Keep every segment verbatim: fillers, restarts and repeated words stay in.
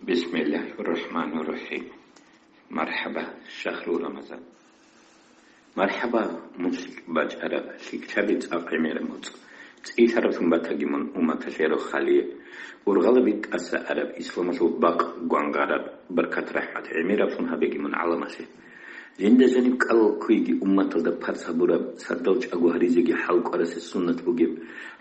Бисмиллагьир рахӀманир рахӀим. Мархаба, шагьру Рамазан. Мархаба, мун лъикӀ бачӀараб, лъикӀлъаби цӀакъ гӀемераб моцӀ. ЦӀилъараблъун батаги мун умматалъе рохалие. Ургъалаби тӀаса араб, исламалъул бакъ гвангъараб, баркат-рахӀмат гӀемераблъун гьабеги мун гӀаламалъе. Жинда жаниб кӀалал кквейги умматалда парз гьабураб, сардал чӀаго гьаризеги хӀалкӀварасе суннат бугеб,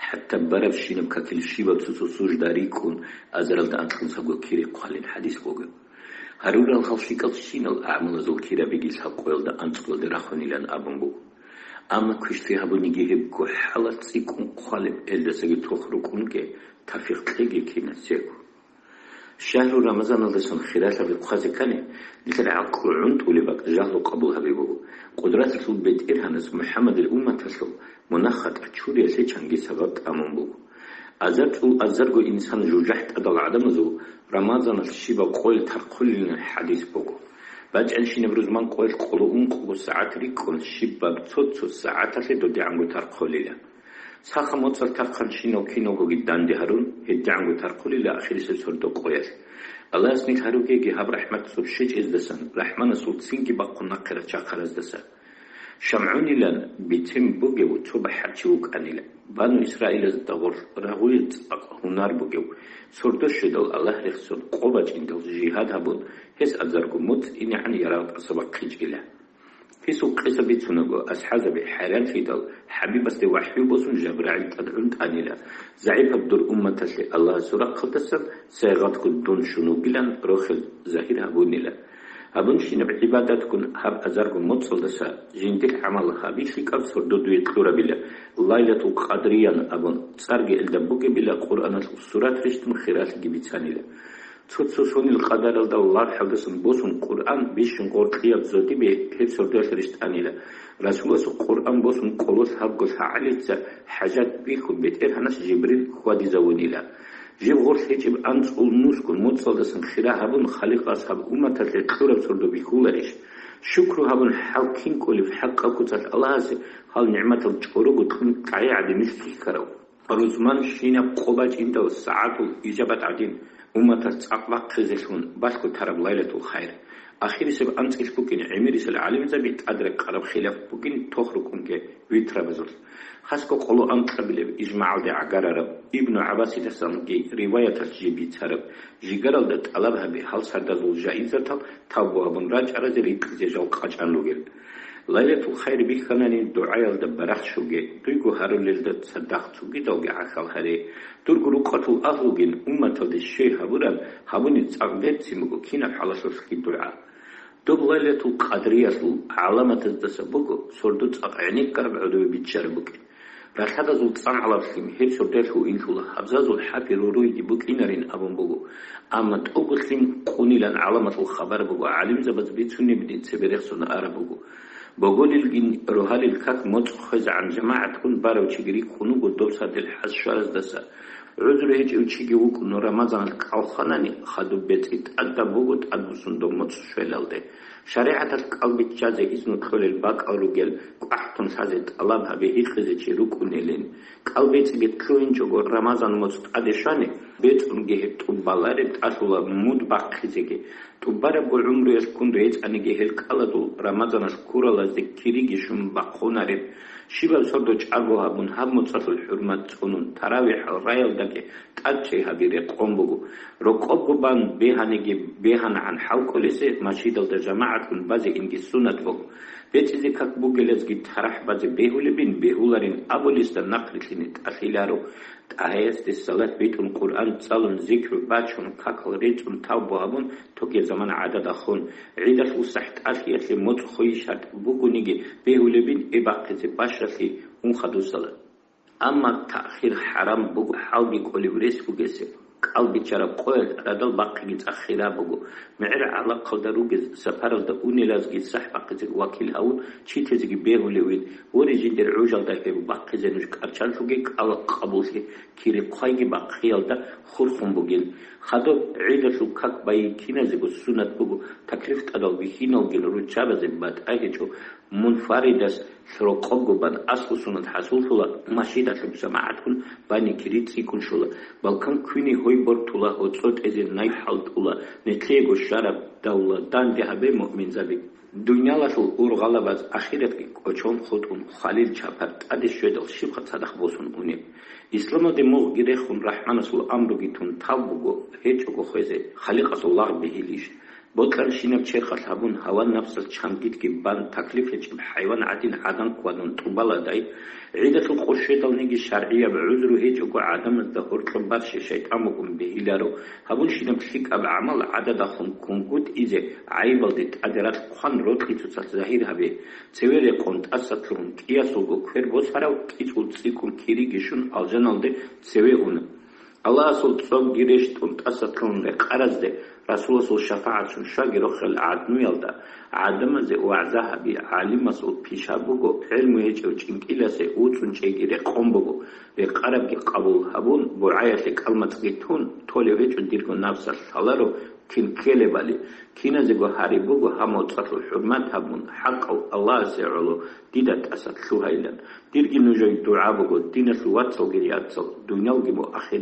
хӀатта барабщинаб какил щибаб цо-цо сужда рикӀкӀун, азаралда анкьнусаго кири хъвалин хӀадис буго. Гьарурал гьал лъикӀал щинал агӀмалазул кирабиги лъабкъоялда анцӀгоялде рахунилан абун буго. Амма квешлъи гьабуниги гьеб гохӀалалъ цӀикӀкӀун хъвалеб, гьелдасаги тохрукӀунге, тафикъ кьеги киназего. Шагьру Рамазаналдасан хиралъаби хъвазе ккани, нилъер гӀакълу гӀунтӀулеб бакӀ жагьлу къабул гьабизе буго. Къудраталъул БетӀергьанас МухӀаммадил умматалъул мунагь-хатӀа чуриялъе чанги сабаб тӀамун буго. Азар цӀул азарго инсан жужахӀ тӀадал гӀадамазул Рамазаналъ щибаб къоялъ тархъулилан хӀадис буго. БачӀанщинаб рузман къоялъ къоло ункъого сагӀат рикӀкӀун, щибаб цо-цо сагӀаталъе додигӀанго тархъулила. Сахаб моцӀалъ тархъанщинал киналгоги данде гьарун, гьедигӀанго тархъулила ахирисеб сордо къоялъ. Аллагьас нилъ гьаругеги гьаб рахӀмат цӀоб щвечӀездасан, рахӀманасул цинги бахъун нахъе рачахъараздаса. ШамгӀунилан бицен бугев цо бахӀарчи вукӀанила. Бану Исраилазда гъорлъ рагъуе цӀакъ гьунар бугев, сордо щведал Аллагь рехсон къо бачӀиндал жигьад гьабун, гьес азарго моцӀ инегӀан ярагъ тӀаса бахъичӀила. Гьесул къиса бицунаго, асхӀазаби хӀайранлъидал, ХӀабибасде вахӀю босун ЖабрагӀил тӀад гӀунтӀанила, загӀипаб дур умматалъе Аллагьасул рахъалдасан сайгъатго дун щун вугилан рохел загьир гьабунила. Гьабунщинаб гӀибадатгун гьаб азарго моцӀалдаса жиндир гӀамал гьаби лъикӀаб сордо дуе кьурабила, Лайлатул Къадриян абун, цӀарги элда бугебила, Къуръаналъул сурат рещтӀун хиралъиги бицанила. Цо-цо сонил къадаралда лархӀалдасан босун Къуръан бищун гъоркьияб зодибе гьеб сордоялъ рещтӀанила. Расуласул Къуръан босун кӀололъ гьабго лъагӀалица хӀажат бихьун, БетӀергьанас Жибрил хьвадизавунила. Жиб гъорлъ гьечӀеб анцӀул нусгун моцӀалдасан хира гьабун, Халикъас гьаб умматалъе кьураб сордо бихьуларищ? Шукру гьабун, хӀал кин кӀолеб хӀакъаб куцалъ Аллагьасе гьал нигӀматал чӀорого кьун, тӀагӀи гӀадин нилъ хихьарав? Рузман щинаб къо бачӀиндал сагӀатул ижабат гӀадин, умматас цӀакъ бахъизелъун балъго тараб Лайлатул Хайр. Ахирисеб анцӀила букӀин гӀемерисел гӀалимзаби тӀадрекъараб хилаф бугин тохрукӀунге витрабазулъ. Хасго къоло анкьабилеб ижмагӀалде гӀагарараб Ибну ГӀаббасидасанги риваяталъ жиб бицараб, жигаралда тӀалаб гьабе гьал сардазул жаизатал тавбу гьабун рачӀаразе рикӀкӀизе жал къачӀан ругел. Лайлатул Хайр бихьанани, дугӀаялда барахщуге, дуйго гьарулелда цадахъ цогидалги гӀахьал гьаре. Дурго рукъалъул агьлугин умматалде щвей гьабураб, гьабуни цӀакъ берцин буго кинаб хӀалалъулъги дугӀа. Доб Лайлатул Къадриялъул гӀаламатаздаса буго сордо цӀакъ гӀенеккараб гӀодобе биччараб букӀин. Ралъадазул цӀангӀалаблъи гьеб сордоялъ гьуинлъула, гьабзазул хӀапи руруйги букӀинарин абун буго. Амма тӀокӀулъин къунилан гӀаламалъул хабар буго, гӀалимзабаз бицунебни цебе рехсон араб буго. Боголилгин рогьалил как моцӀ хвезегӀан жамагӀатгун барав чиги рикӀкӀун вуго доб сардил хӀаз щвараздаса. ГӀузру гьечӀев чиги вукӀун Рамазаналъ кӀал хванани, хадуб бецӀи тӀадаб буго тӀадбуссун доб моцӀ щвелалде. ШаригӀаталъ кӀал биччазе изну кьолел бакӀал ругел, кӀвахӀтун лъазе тӀалаб гьабе гьикъизе чи рукӀунелин. КӀал бецӀиги кьугьинчӀого Рамазан моцӀ тӀаде щвани, бецӀунги гьеб тӀубалареб тӀалъула муд бахъизеги. ТӀубарабго гӀумруялъ ккун рецӀаниги гьел кӀаладул Рамазаналъ ккуралазде кириги щун бахъунареб. Щибаб сордо чӀаго гьабун, гьаб моцӀалъул хӀурмат цӀунун, таравихӀал раялдаги тӀадчӀей гьаби рекъон буго. Рокъобго бан бегьаниги бегьанагӀан хӀал кӀолесе, масжидалда жамагӀатгун базе инги суннат буго. БецӀизе как бугелазги тарахӀ базе бегьулебин, бегьуларин абулесда нахърилълъине тӀалъиларо. ТӀагьаятде салат битӀун, Къуръан цӀалун, зикру бачун, какал рецӀун, тавбу гьабун, тоге замана гӀадада хун, гӀидалъул сахӀтӀалъиялъе моцӀ хвей шартӀ бугониги бегьулебин, эб бахъизе бащалъи ун хадусала. Амма таъхир хӀарам буго, хӀалги кӀолев рес бугесеб. КӀал биччараб къоялъ радал бахъиги цӀа хира буго. МегӀер гӀалахъалда ругез сапаралда унелазги сахӀ бахъизе вакил гьавун, чи тезеги бегьулевин, воре, жиндир гӀужалда гьеб бахъизе нуж кӀарчӀалъуге кӀал къабуллъи, кири хъвайги бахъиялда хурхун бугин. Хадуб гӀидалъул как байи киназего суннат буго, таклиф тӀадал бихьиналгин руччабазе батӀа гьечӀо, мунфаридас Рокъобго бан аслу сунат хӀасуллъула, машидалъуб жамагӀатгун баники рицӀикӀун щола, балкан квине гьой бортула, гьоцӀо тӀезе най хӀалтӀула, нетлъиего щараб давла данде гьабе, муъминзаби. Дуниялалъул ургъалабаз ахиратги кӀочон хутӀун, хвалил чапар тӀаде щведал щибха цадахъ босун унеб? Исламалде мугъги рехун, РахӀманасул амруги тун тав буго, гьечӀого хвезе, Халикъасул лагъ бегьилищ? Бокьанщинаб черхалъ гьабун, гьава-напсалъ чангитги бан, таклиф гьечӀеб хӀайван гӀадин гӀадан ккванун тӀубаладай? ГӀидалъул къо щведалниги шаргӀияб гӀузру гьечӀого гӀадамазда гьоркьоб барщи шайтӀан букӀун бегьиларо, гьабунщинаб лъикӀаб гӀамал гӀададахун кунгутӀизе, гӀайибалде тӀаде ракь хъван, рокьи цоцалъ загьир гьабе. Цеве рекъон тӀасалъугьун, кӀиясулго квер босарав кӀицӀул цӀикӀкӀун кириги щун алжаналде цеве уна. Аллагьасул цӀобги рещтӀун тӀасалъугьун рекъаразде Расуласул шапагӀатцун щваги рохел гӀаднуялда, гӀадамазе вагӀза гьаби, гӀалимасул пиша буго, гӀелму гьечӀев чӀинкӀиласе уцӀун чӀейги рекъон буго, рекъарабги къабул гьабун, бугӀаялъе кӀалмацӀги тун, толев гьечӀо дирго напсалъ лъаларо кин ккелебали, киназего гьари буго гьаб моцӀалъул хӀурмат гьабун, хӀакъав Аллагьасе гӀоло дида тӀаса лъугьайилан. Дирги нужее дугӀа буго, диналъул вацалги яцал, дуниялги мун ахир